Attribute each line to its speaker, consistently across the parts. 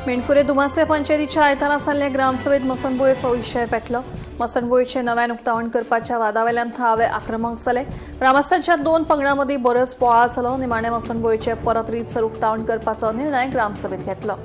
Speaker 1: मेणकुरे दुमासे पंचायतीच्या आयतारा जाल्ले ग्रामसभेत मसणभुंयेचो विशय पेटलो. मसणभुंयेचें नव्यान उक्तावण करपाच्या वादावेल्यान थळावे आक्रमक जाले. ग्रामस्थांच्या दोन पंगडां मदीं बरोच बोवाळ जालो. निमाणें मसणभुंयेचें परत रितसर उक्तावण करपाचो निर्णय ग्रामसभेत घेतलो.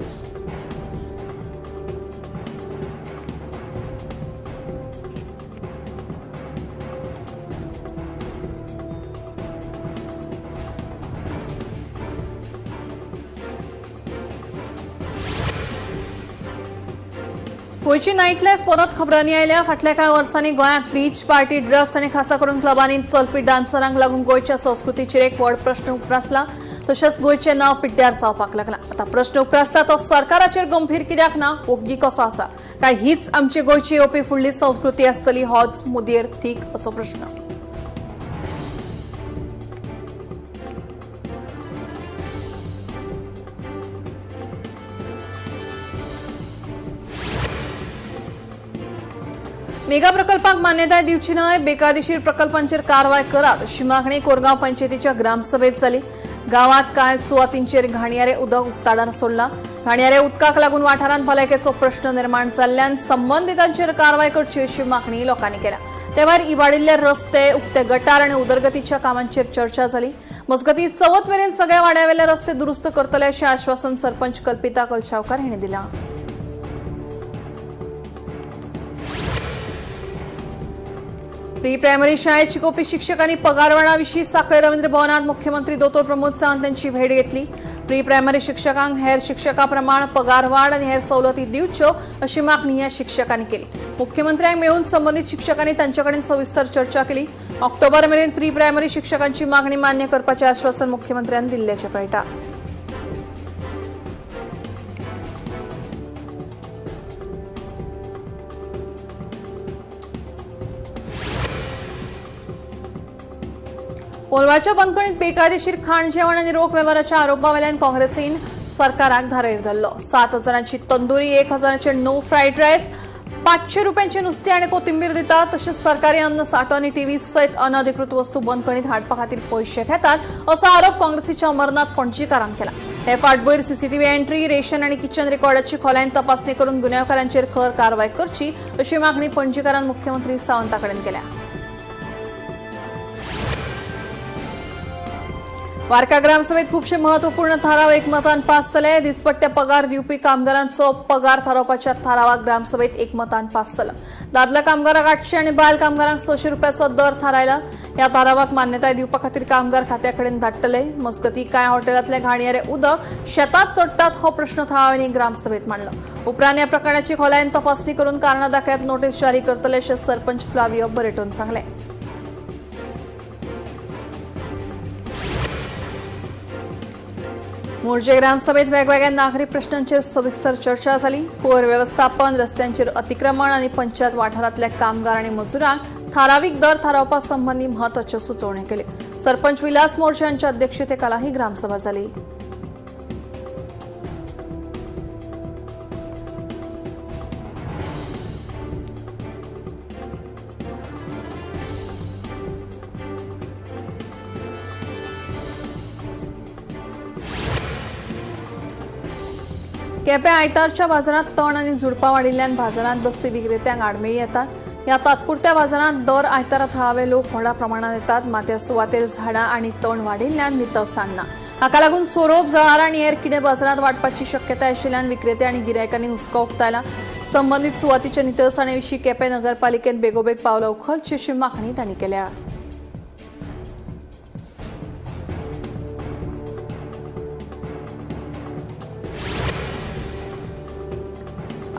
Speaker 1: गोंयची नायट लायफ परत खबरांनी आयल्या. फाटल्या कांय वर्सांनी गोंयांत बीच पार्टी, ड्रग्स आनी खासा करून क्लबांनी चलपी डान्सरांक लागून गोंयच्या संस्कृतीचेर एक व्हड प्रश्न उप्रासला. तशेंच गोंयचें नांव पिड्ड्यार जावपाक लागलां. आतां प्रश्न उप्रासता तो सरकाराचेर गंभीर कित्याक ना, ओग्गी कसो आसा? काय हीच आमची गोंयची येवपी फुडली संस्कृती आसतली, होच मुदयेर थीक असो प्रश्न. मेगा प्रकल्पाक मान्यताय दिवची न्हय, बेकायदेशीर प्रकल्पांचेर कारवाय करात अशी मागणी कोरगांव पंचायतीच्या ग्रामसभेत जाली. गांवांत कांय सुवातींचेर घाणयारे उदक उक्ताडार सोडलां. घाणयारे उदकाक लागून वाठारांत भलायकेचो प्रश्न निर्माण जाल्ल्यान संबंदितांचेर कारवाय करची अशी मागणी लोकांनी केल्या. ते भायर इबाडिल्ले रस्ते, उक्ते गटार आनी उदरगतीच्या कामांचेर चर्चा जाली. मजगतीं चवथ मेरेन सगळ्या वाड्यावेले रस्ते दुरुस्त करतले अशें आश्वासन सरपंच कल्पिता कलशावकार हांणी दिलां. प्री प्रायमरी शाळेत शिकोवपी शिक्षकांनी पगारवाढा विशीं सांखळे रवींद्र भवनात मुख्यमंत्री दोतोर प्रमोद सावंत यांची भेट घेतली. प्री प्रायमरी शिक्षकांक हेर शिक्षकां प्रमाण पगारवाढ आनी हेर सवलती दिवच्यो अशी मागणी ह्या शिक्षकांनी केली. मुख्यमंत्र्यांक मेळून संबंदीत शिक्षकांनी तांचे कडेन सविस्तर चर्चा केली. ऑक्टोबर मेरेन प्री प्रायमरी शिक्षकांची मागणी मान्य करपाचें आश्वासन मुख्यमंत्र्यांनी दिल्ल्याचें कळटा. कोलवाच्या बंदखणीत बेकायदेशीर खाण जेवण आनी रोख वेव्हाराच्या आरोपावेल्यान काँग्रेसीन सरकाराक धारेर धरलो. 7,000ची तंदुरी, 1,000चे 9 फ्रायड रायस, 500 रुपयांची नुस्ती आनी कोथिंबीर दितात. तशेंच सरकारी अन्न साठो आनी टीव्ही सयत अनधिकृत वस्तू बंदखणीत हाडपा खातीर पयशे घेतात असो आरोप काँग्रेसीच्या अमरनाथ पणजीकारान केला. हे फाटभूंयेर सीसीटीव्ही एंट्री, रेशन आनी किचन रेकॉर्डाची खोलायेन तपासणी करून गुन्यांवकारांचेर खर कारवाय करची अशी मागणी पणजीकारान मुख्यमंत्री सावंता कडेन केल्या. वार्का ग्रामसभेत खूबशे महत्वपूर्ण थाराव एकमतान पास जाले. दिसपट्टे पगार दिवपी कामगारांचो पगार थारावपाच्या थारावाक ग्रामसभेत एकमतान पास जाला. दादल्या कामगारांक 800 आनी बायल कामगारांक 600 रुपयाचो दर थारायला. ह्या थारावाक मान्यताय दिवपा खातीर कामगार खात्या कडेन धाडटले. मजगतीं कांय हॉटेलांतले घाणयारे उदक शेतात चडटात हो प्रश्न थळाव्यांनी ग्रामसभेत मांडलो. उपरांत ह्या प्रकरणाची खोलायेन तपासणी करून कारणां दाखयात नोटीस जारी करतले अशें सरपंच फ्लावियो बरेटोन सांगलें. मोरजे ग्रामसभेत वेगवेगळ्या नागरी प्रश्नांचेर सविस्तर चर्चा जाली. कोयर व्यवस्थापन, रस्त्यांचेर अतिक्रमण आनी पंचायत वाठारांतल्या कामगार आनी मजुरांक थारावीक दर थारावपा संबंदी म्हत्वाच्यो सुचोवण्यो केल्यो. सरपंच विलास मोरजे हांच्या अध्यक्षतेखाला ही ग्रामसभा जाली. केपें आयतारच्या बाजारांत तण आनी झुडपां वाडिल्ल्यान बाजारांत बसपी विक्रेत्यांक आडमेळी येतात. ह्या तात्पुरत्या बाजारांत दर आयतारा थळावे लोक व्हडा प्रमाणात येतात. मात ह्या सुवातेर झाडां आनी तण वाडिल्ल्यान नितळसाण ना. हाका लागून सोरोप, जळारां आनी हेर किडे बाजारांत वाडपाची शक्यताय आशिल्ल्यान विक्रेते आनी गिरायकांनी हुस्को उक्तायला. संबंदीत सुवातीच्या नितळसाणे विशीं केपें नगरपालिकेन बेगोबेग पावलां उखलची अशी मागणी तांणी केल्या.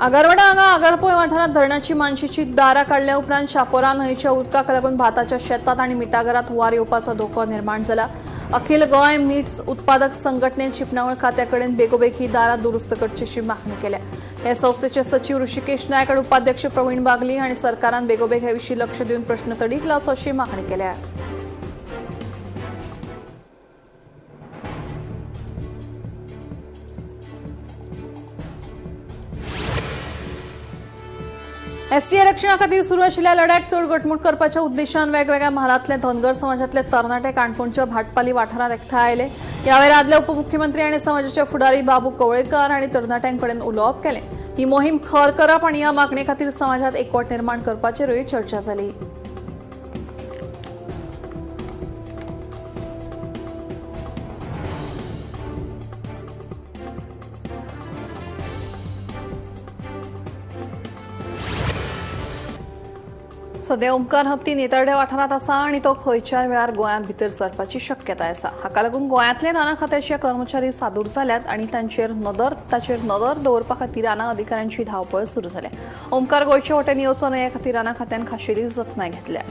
Speaker 1: आगरवाडा हांगा आगरपोय वाठारांत धरणाची मानशेची दारां काडल्या उपरांत शापोरा न्हंयच्या उदकाक लागून भाताच्या शेतांत आनी मिठागरांत हुंवार येवपाचो धोको निर्माण जाला. अखिल गोंय मीठ उत्पादक संघटनेन शिंपणावळ खात्या कडेन बेगोबेग ही दारां दुरुस्त करची अशी मागणी केल्या. हे संस्थेचे सचीव ऋषिकेश नायक आनी उपाध्यक्ष प्रवीण बागली हांणी सरकारान बेगोबेग हे विशीं लक्ष दिवन प्रश्न तडीक लावचो अशी मागणी केल्या. एसटी आरक्षणा खातीर सुरू आशिल्ल्या लढ्याक चड घटमूट करपाच्या उद्देशान वेगवेगळ्या म्हालांतले धनगर समाजातले तरणाटे काणकोणच्या भाटपाली वाठारांत एकठांय आयले. ह्या वेळार आदले उपमुख्यमंत्री आनी समाजाचे फुडारी बाबू कवळेकर हांणी तरणाट्यां कडेन उलोवप केलें. ही मोहीम खर करप आनी ह्या मागणे खातीर समाजात एकवट निर्माण करपाचेरूय चर्चा जाली. सध्या ओमकार हत्ती नेतर्डे वाठारांत आसा आनी तो खंयच्याय वेळार गोंयांत भितर सरपाची शक्यताय आसा. हाका लागून गोंयांतले रानां खात्याचे कर्मचारी सादूर जाल्यात आनी ताचेर नदर दवरपा खातीर रानां अधिकाऱ्यांची धांवपळ सुरू जाल्या. ओमकार गोंयचे वटेन येवचो न्हय हे खातीर रानां खात्यान खाशेली जतनाय घेतल्या.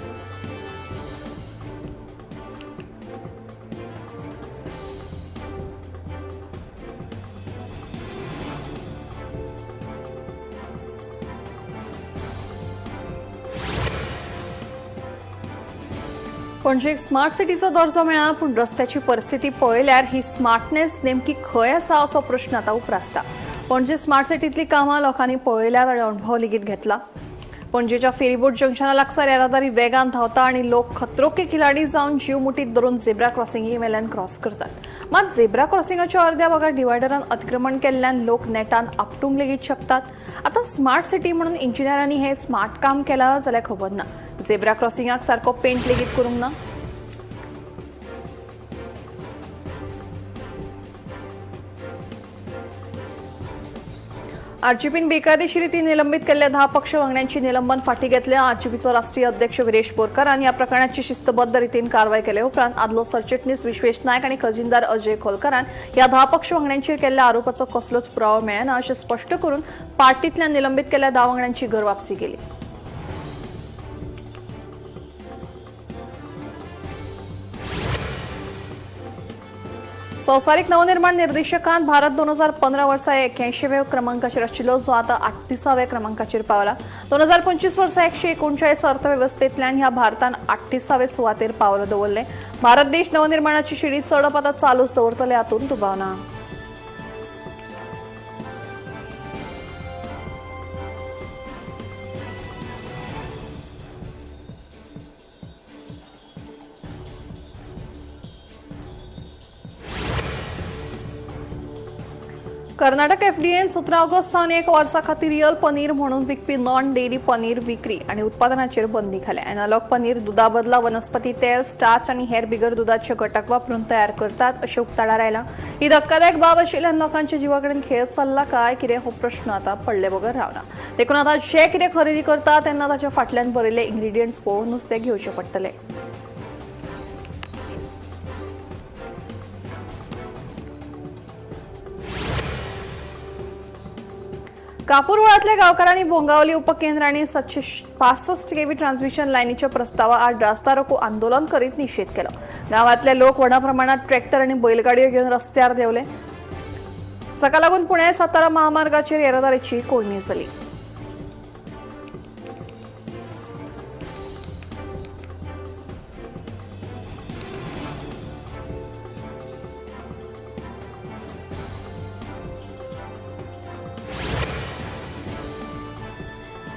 Speaker 1: पणजे स्मार्ट सिटीचो दर्जो मेळ्ळा, पूण रस्त्याची परिस्थिती पळयल्यार ही स्मार्टनेस नेमकी खंय आसा असो प्रश्न आतां उप्रासता. पणजे स्मार्ट सिटींतली कामां लोकांनी पळयल्यात आनी अणभव लेगीत घेतला. पणजेच्या फेरीबोट जंक्शना लागसार येरादारी वेगान धांवता आनी लोक खतरो के खिलाडी जावन जीव मुठीत धरून झेब्रा क्रॉसिंगी वेल्यान क्रॉस करतात. मात झेब्रा क्रॉसिंगाच्या अर्द्या भागार डिवायडरान अतिक्रमण केल्ल्यान लोक नेटान आपटूंक लेगीत शकतात. आतां स्मार्ट सिटी म्हणून इंजिनियरांनी हे स्मार्ट काम केलां जाल्यार खबर ना. झेब्रा क्रॉसिंगाक सारको पेंट लेगीत करूंक ना. आरजीपीन बेकायदेशीर रितीन निलंबित केल्ल्या 10 पक्ष वांगड्यांची निलंबन फाटी घेतल्या. आरजीपीचो राष्ट्रीय अध्यक्ष विरेश बोरकारान ह्या प्रकरणाची शिस्तबद्ध रितीन कारवाय केले उपरांत आदलो सरचिटणीस विश्वेश नायक आनी खजिनदार अजय खोलकारान ह्या 10 पक्ष वांगड्यांचेर केल्ल्या आरोपाचो कसलोच पुरावो मेळना अशें स्पश्ट करून पार्टींतल्यान निलंबित केल्ल्या 10 वांगड्यांची घर वापसी केली. संवसारीक नवनिर्माण निर्देशकांत भारत 2015 वर्सा 81व्या क्रमांकाचेर आशिल्लो, जो आतां 38व्या क्रमांकाचेर पावला. 2025 वर्सा 139 अर्थवेवस्थेंतल्यान ह्या भारतान 38वे सुवातेर पावल दवरलें. भारत देश नवनिर्माणाची शिडी चडप आतां चालूच दवरतले हातूंत दुबाव ना. कर्नाटक एफडीएन 17 ऑगस्ट सावन 1 वर्सा खातीर रियल पनीर म्हणून विकपी नॉन डेअरी पनीर विक्री आनी उत्पादनाचेर बंदी घाल्या. एनालॉग पनीर दुदा बदला वनस्पती तेल, स्टार्च आनी हेर बिगर दुदाचे घटक वापरून तयार करतात अशें उक्ताडार आयलां. ही धक्कादायक बाब आशिल्ल्यान लोकांच्या जिवा कडेन खेळ चल्ला काय कितें हो प्रश्न आतां पडले बगर रावना. देखून आतां जे कितें खरेदी करता तेन्ना ताच्या फाटल्यान बरयल्ले इंग्रिडियंट्स पळोवनूच ते घेवचे पडटले. कापूरवळातल्या गावकारांनी भोंगावली उपकेंद्र आणि 765 केव्ही ट्रान्समिशन लाईनीच्या प्रस्तावाआड रास्ता रोको आंदोलन करीत निषेध केलो. गावातले लोक व्हडा प्रमाणात ट्रॅक्टर आणि बैलगाडयो घेवन रस्त्यार देंवले. जाका लागून पुणे सातारा महामार्गाचेर येरादारीची कोंयडी जाली.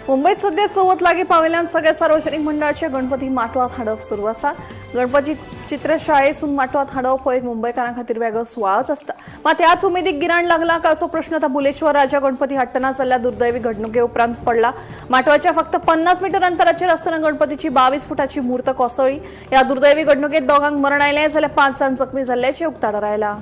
Speaker 1: मुंबईत सध्या चवथ लागीं पाविल्ल्यान सगळ्या सार्वजनिक मंडळाचे गणपती माटवांत हाडप सुरू आसा. गणपती चित्रशाळेसून माटवांत हाडप हो एक मुंबयकारां खातीर वेगळो सुवाळोच आसता. मात ह्याच उमेदीक गिराण लागला काय असो प्रश्न आतां बुलेश्वर राजा गणपती हाडटना जाल्ल्या दुर्दैवी घडणुके उपरांत पडला. माटवाच्या फक्त 50 मिटर अंतराचेर आसतना गणपतीची 22 फुटाची मूर्त कोसळ्ळी. ह्या दुर्दैवी घडणुकेत दोगांक मरण आयलें जाल्यार 5 जाण जखमी जाल्ल्याचें उक्ताडार आयलां.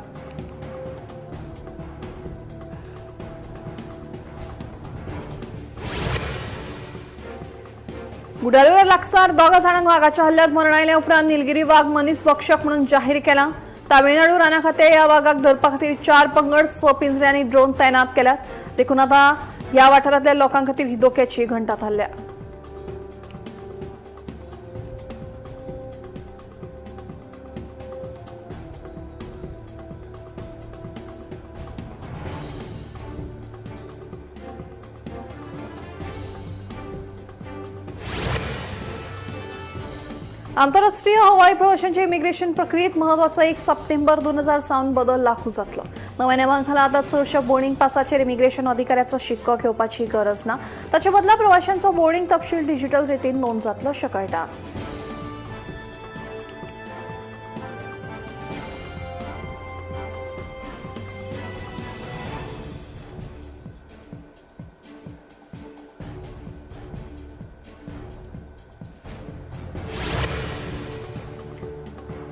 Speaker 1: गुडालूर लागसार 2 जाणांक वागाच्या हल्ल्यात मरण आयल्या उपरांत निलगिरी वाग मनीस भक्षक म्हणून जाहीर केला. तामिळनाडू राना खातें ह्या वागाक धरपा खातीर 4 पंगड, 6 पिंजरे आनी ड्रोन तैनात केल्यात. देखून आतां ह्या वाठारांतल्या लोकां खातीर ही धोक्याची घंटा थारल्या. आंतरराष्ट्रीय हवाई प्रवाशांच्या इमिग्रेशन प्रक्रियेत महत्वाचा 1 सप्टेंबर 2006 बदल लागू जातलो. नव्या नेमाखाला आता चडशा बोर्डिंग पासाचेर इमिग्रेशन अधिकाऱ्याचो शिक्को घेवपाची गरज ना. ताचे बदला प्रवाशांचो बोर्डिंग तपशील डिजिटल रितीन नोंद जातलो अशें कळटा.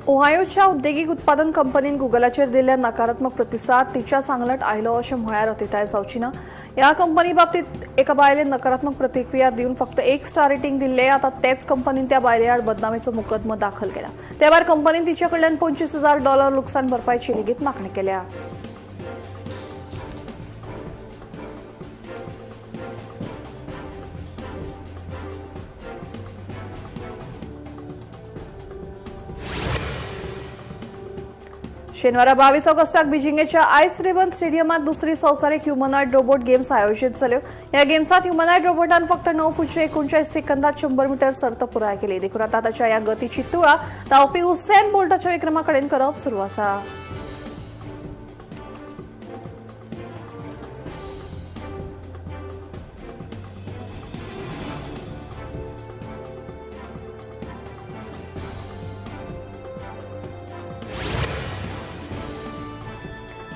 Speaker 1: ओहायोच्या औद्योगिक उत्पादन कंपनीन गुगलाचेर दिल्ल्या नकारात्मक प्रतिसाद तिच्या सांगलट आयलो अशें म्हळ्यार अतिताय जावची ना. ह्या कंपनी बाबतीत एका बायलेन नकारात्मक प्रतिक्रिया दिवन फक्त 1 स्टार रेटिंग दिल्ले. आतां तेच कंपनीन त्या बायले आड बदनामीचो मुकदमो दाखल केला. त्या भायर कंपनीन तिचे कडल्यान $25,000 लुकसाण भरपायची लेगीत मागणी केल्या. शेनवारा 22 ऑगस्टाक बीजिंगेच्या आयस रिबन स्टेडियमात दुसरी संवसारीक ह्युमनॉइड रोबोट गेम्स आयोजित जाल्यो. ह्या गेम्सात ह्युमनॉइड रोबोटान फक्त 9.39 सेकंदात 100 मीटर सर्त पुराय केली. देखून आतां ताच्या ह्या गतीची तुळा धांवपी उसेन बोल्टाच्या विक्रमा कडेन करप सुरू आसा.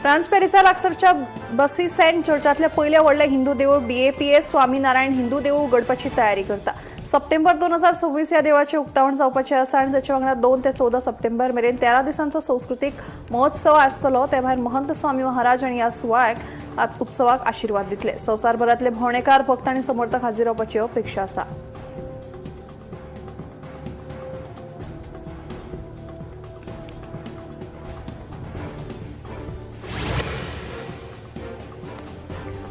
Speaker 1: फ्रान्स पॅरिसा लागसरच्या बसी सेंट चर्चातल्या पयल्या व्हडल्या हिंदू देवूळ BAPS Swaminarayan Hindu देवूळ उगडपाची तयारी करता. सप्टेंबर 2026 ह्या देवळाचें उक्तावण जावपाचें आसा आनी ताचे वांगडा 2 ते 14 सप्टेंबर मेरेन 13 दिसांचो संस्कृतीक महोत्सव आसतलो. ते भायर महंत स्वामी महाराज आनी ह्या सुवाळ्याक आज उत्सवाक आशिर्वाद दितले. संवसारभरांतले भोंवडेकार, भक्त आनी समर्थक हाजीर रावपाची अपेक्षा आसा.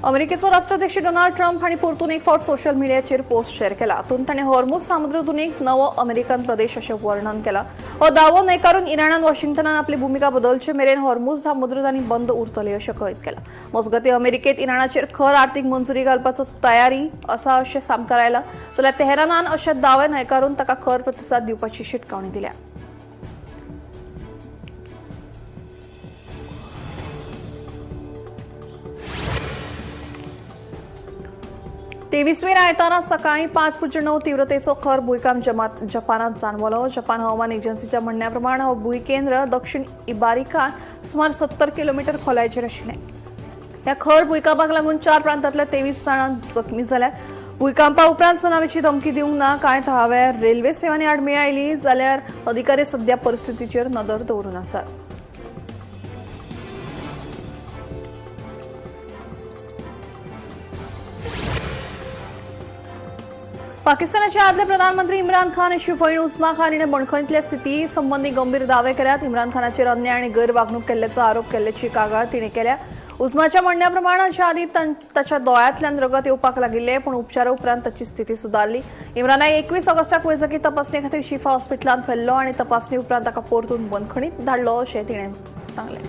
Speaker 1: अमेरिकेचो राष्ट्राध्यक्ष डोनाल्ड ट्रम्प हांणी परतून एक फावट सोशल मिडियाचेर पोस्ट शेअर केला. हातूंत ताणें हॉर्मुझ सामुद्रधुनीक नवो अमेरिकन प्रदेश अशें वर्णन केलां. हो दावो न्हयकारून इराणान वॉशिंग्टनान आपली भुमिका बदलचे मेरेन हॉर्मुझ सामुद्रधुनी बंद उरतली अशें कळीत केलां. मजगतीं अमेरिकेत इराणाचेर खर आर्थीक मंजुरी घालपाचो तयारी आसा अशें सामकार आयलां. जाल्यार तेहरानान अशे दावे न्हयकारून ताका खर प्रतिसाद दिवपाची शिटकावणी दिल्या. तेवीसवेर आयतारा सकाळी 5.9 तीव्रतेचो खर भूंयकांप जपानात जाणवलो. जपान हवामान एजन्सीच्या म्हणण्या प्रमाण हो भूंयकेंद्र दक्षिण इबारिकांत सुमार 70 किलोमीटर खोलायेचेर आशिल्लें. ह्या खर भूंयकांपाक लागून 4 प्रांतांतल्या 23 जाणां जखमी जाल्यात. भूंयकांपा उपरांत सुनामीची धमकी दिवंक ना. कांय थळाव्या रेल्वे सेवांनी आडमेळी आयली जाल्यार अधिकारी सध्या परिस्थितीचेर नदर दवरून आसात. पाकिस्तानाचे आदले प्रधानमंत्री इम्रान खान हांची भयण उस्मा खान हिणें बंदखणींतल्या स्थिती संबंदी गंभीर दावे केल्यात. इम्रान खानाचेर अन्याय आनी गैरवागणूक केल्ल्याचो आरोप केल्ल्याची कागाळ तिणें केल्या. उस्माच्या म्हणण्या प्रमाण हाच्या आदीं ताच्या दोळ्यांतल्यान रगत येवपाक लागिल्लें, पूण उपचारा उपरांत ताची स्थिती सुदारली. इम्रानाक 21 ऑगस्टाक वैजकी तपासणे खातीर शिफा हॉस्पिटलांत व्हेल्लो आनी तपासणी उपरांत ताका परतून बंदखणींत धाडलो अशें तिणें सांगलें.